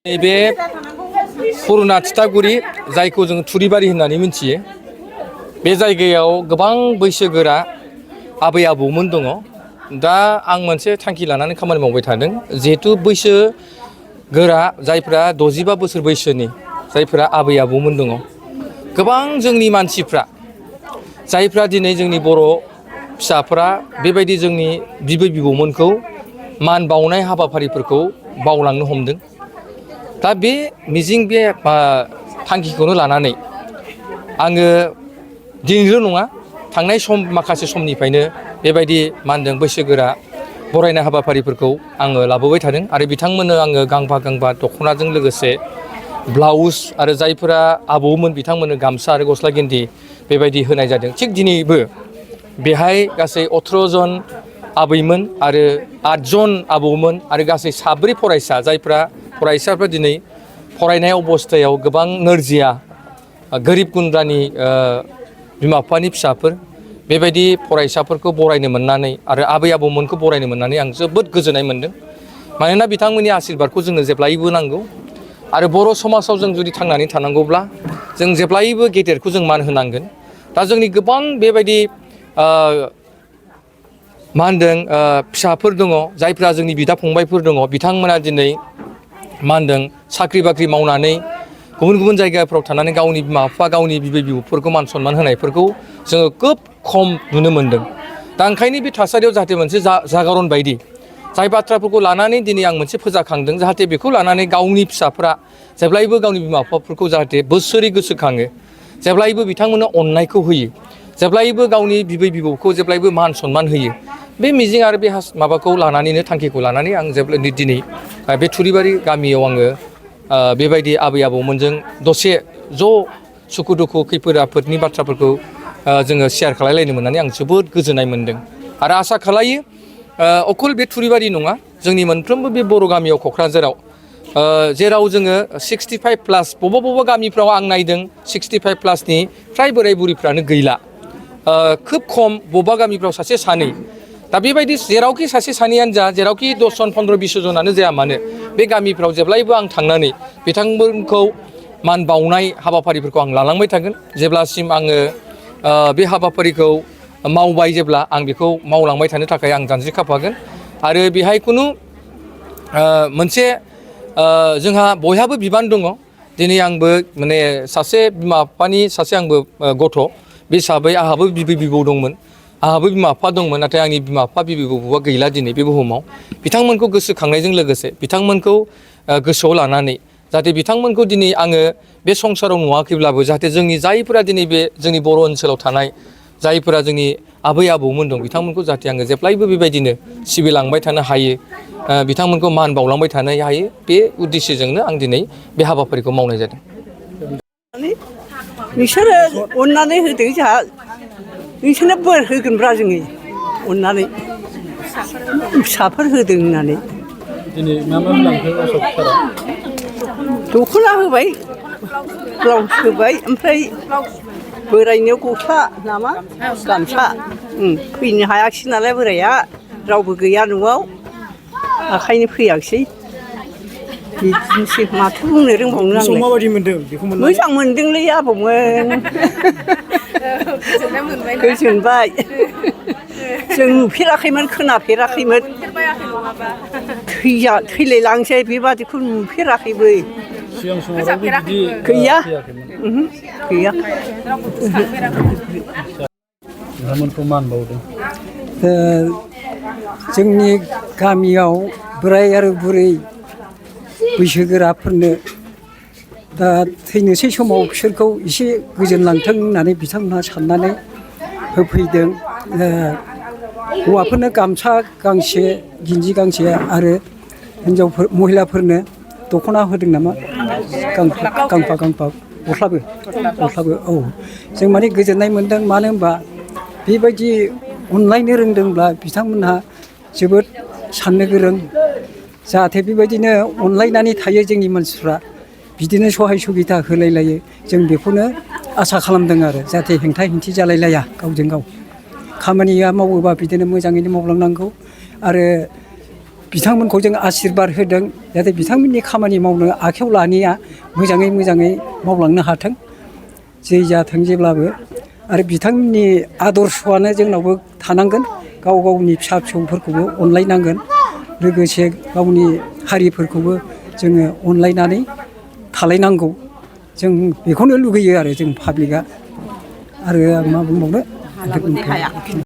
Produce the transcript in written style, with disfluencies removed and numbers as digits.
नैबे पुरुना तितागुरि जायखौ जों थुरिबारि होननानै मिथियो बे जायगायाव गोबां बैसोगोरा आबै आबौमोन दङ। दा आं मोनसे थांखि लानानै खामानि मावबाय थादों जिहेतु बैसो गोरा जायफ्रा 65 बोसोर बैसोनि जायफ्रा आबै आबौमोन दङ। गोबां जोंनि मानसिफ्रा जायफ्रा दिनै जोंनि बर' फिसाफ्रा बेबायदि जोंनि बिबै बिबौमोनखौ मान बावनाय हाबाफारिफोरखौ बावलांनो हमदों। दा बे मिजिं बे थांखिखौनो लानानै आङो दिनैल' नङा थांनाय माखासे समनिफ्रायनो बेबायदि मा होनदों बैसोगोरा बरायनाय हाबाफारिफोरखौ आङो लाबोबाय थादों आरो बिथांमोननो आङो गांफा गांफा दख'नाजों लोगोसे ब्लाउस आरो जायफोरा आबौमोन बिथांमोननो गामसा आरो गस्ला गेन्दि बेबायदि होनाय जादों। थिग दिनैबो बेहाय गासै 18 जन आबैमोन आरो 8 जन आबौमोन आरो गासै 4 फरायसा जायफ्रा फरायसाफ्रा दिनै फरायनाय अबस्थायाव गोबां नोरजिया गोरिब गुन्द्रानि बिमा बिफानि फिसाफोर बेबायदि फरायसाफोरखौ बरायनो मोननानै आरो आबै आबौमोनखौ बरायनो मोननानै आं जोबोद गोजोननाय मोनदों। मानोना बिथांमोननि आशीर्बादखौ जोंनो जेब्लायबो नांगौ आरो बर' समाजाव जों जुदि थांनानै थानांगौब्ला जों जेब्लायबो गेदेरखौ जों मान होनांगोन। दा जोंनि गोबां बेबायदि मा होनदों फिसाफोर दङ जायफ्रा जोंनि बिदा फंबायफोर दङ बिथांमोना दिनै मा होनदों साख्रि बाख्रि मावनानै गुबुन गुबुन जायगाफ्राव थानानै गावनि बिमा बिफा गावनि बिबै बिबौफोरखौ मान सनमान होनायफोरखौ जोङो खोब खम नुनो मोनदों। दा ओंखायनो बे थासारियाव जाहाथे मोनसे जागरन बायदि जाय बाथ्राफोरखौ लानानै दिनै आं मोनसे फोजाखांदों जाहाथे बेखौ लानानै गावनि फिसाफ्रा जेब्लायबो गावनि बिमा बिफाफोरखौ जाहाथे बोसोरै गोसोखाङो जेब्लायबो बिथांमोननो अननायखौ होयो जेब्लायबो गावनि बिबै बिबौखौ जेब्लायबो मान सनमान होयो। बे मिजिं आरो बे माबाखौ लानानैनो थांखिखौ लानानै आं जेब्ला दिनै बे थुरिबारि गामियाव आङो बेबायदि आबै आबौमोनजों दसे ज' सुखु दुखु खैफोद आफोदनि बाथ्राफोरखौ जोङो शेयार खालायलायनो मोननानै आं जोबोद गोजोननाय मोनदों आरो आसा खालायो अकल बे थुरिबारि नङा जोंनि मोनफ्रोमबो बे बर' गामियाव क'क्राझाराव जेराव जोङो 65+ बबेबा गामिफ्राव आं नायदों 65 प्लासनि फ्राय बोराय बुरिफ्रानो गैला। खोब खम बबेबा गामिफ्राव सासे सानै दा बेबायदि जेरावखि सासे सानैयानो जा जेरावखि 10 जन 15-20 जनानो जाया मानो बे गामिफ्राव जेब्लायबो आं थांनानै बिथांमोनखौ मान बावनाय हाबाफारिफोरखौ आं लालांबाय थागोन जेब्लासिम आङो बे हाबाफारिखौ मावबाय जेब्ला आं बेखौ मावलांबाय थानो थाखाय आं जानजि खाफ्रागोन आरो बेहाय खुनु मोनसे जोंहा बयहाबो बिबान दङ। दिनै आंबो माने सासे बिमा बिफानि सासे आंबो गथ' बे हिसाबै आंहाबो बिबै बिबौ दंमोन आंहाबो बिमा बिफा दंमोन नाथाय आंनि बिमा बिफा बिबै बिबौआ गैला दिनै बे बुहुमाव बिथांमोनखौ गोसोखांनायजों लोगोसे बिथांमोनखौ गोसोआव लानानै जाहाथे बिथांमोनखौ दिनै आङो बे संसाराव नुवाखैब्लाबो जाहाथे जोंनि जायफोरा दिनै बे जोंनि बर' ओनसोलाव थानाय जायफोरा जोंनि आबै आबौमोन दं बिथांमोनखौ जाहाथे आङो जेब्लायबो बेबायदिनो सिबिलांबाय थानो हायो बिथांमोनखौ मान बावलांबाय थानो हायो बे उद्देश्यजोंनो आं दिनै बे हाबाफारिखौ मावनाय जादों। बिसोरो अननानै होदों जोंहा बिसोरनो बोर होगोनब्रा जोङो अननानै फिसाफोर होदों होननानै दिनै मा लांखो गथ'फोरा दख'ना होबाय ब्लाउस होबाय ओमफ्राय बोरायनो गस्ला नामा गामसा फैनो हायाखिसै नालाय बोराया रावबो गैया न'आव ओंखायनो फैयाखिसै बिदिनोसै माथो बुंनो रोंबावनो आंलाय माबायदि मोनदों बेखौ मोजां मोनदोंलै आबौमोन गोजोनबाय जों नुफेराखैमोन खोनाफेराखैमोन थैलायलांसै बेबादिखौ नुफेराखैबो सिगां समाव बिदि गैया गैया नोंथांमोनखौ मान बावदों। जोंनि गामियाव बोराय आरो बुरै बैसोगोराफोरनो दा थैनोसै समाव बिसोरखौ एसे गोजोनलांथों होननानै बिथांमोनहा साननानै होफैदों। हौवाफोरनो गामसा गांसे गिन्जि गांसे आरो हिन्जावफोर महिलाफोरनो दख'ना होदों नामा गांफा गस्लाबो औ जों माने गोजोननाय मोनदों मानो होनबा बेबायदि अनलायनो रोंदोंब्ला बिथांमोनहा जोबोद साननो गोरों जाहाथे बेबायदिनो अनलायनानै थायो जोंनि मानसिफ्रा बिदिनो सहाय सुबिदा होलायलायो जों बेखौनो आसा खालामदों आरो जाहाथे हेंथा हेंथि जालायलाया गावजों गाव खामानिया मावोबा बिदिनो मोजाङैनो मावलांनांगौ आरो बिथांमोनखौ जों आशिर्बाद होदों जाहाथे बिथांमोननि खामानि मावनो आखायाव लानाया मोजाङै मावलांनो हाथों जै जाथों जेब्लाबो आरो बिथांमोननि आदर्शआनो जोंनावबो थानांगोन गाव गावनि फिसा फिसौफोरखौबो अनलायनांगोन लोगोसे गावनि हारिफोरखौबो जोङो अनलायनानै थालायनांगौ जों बेखौनो लुगैयो आरो जों पाब्लिकआ आरो आं मा बुंबावनो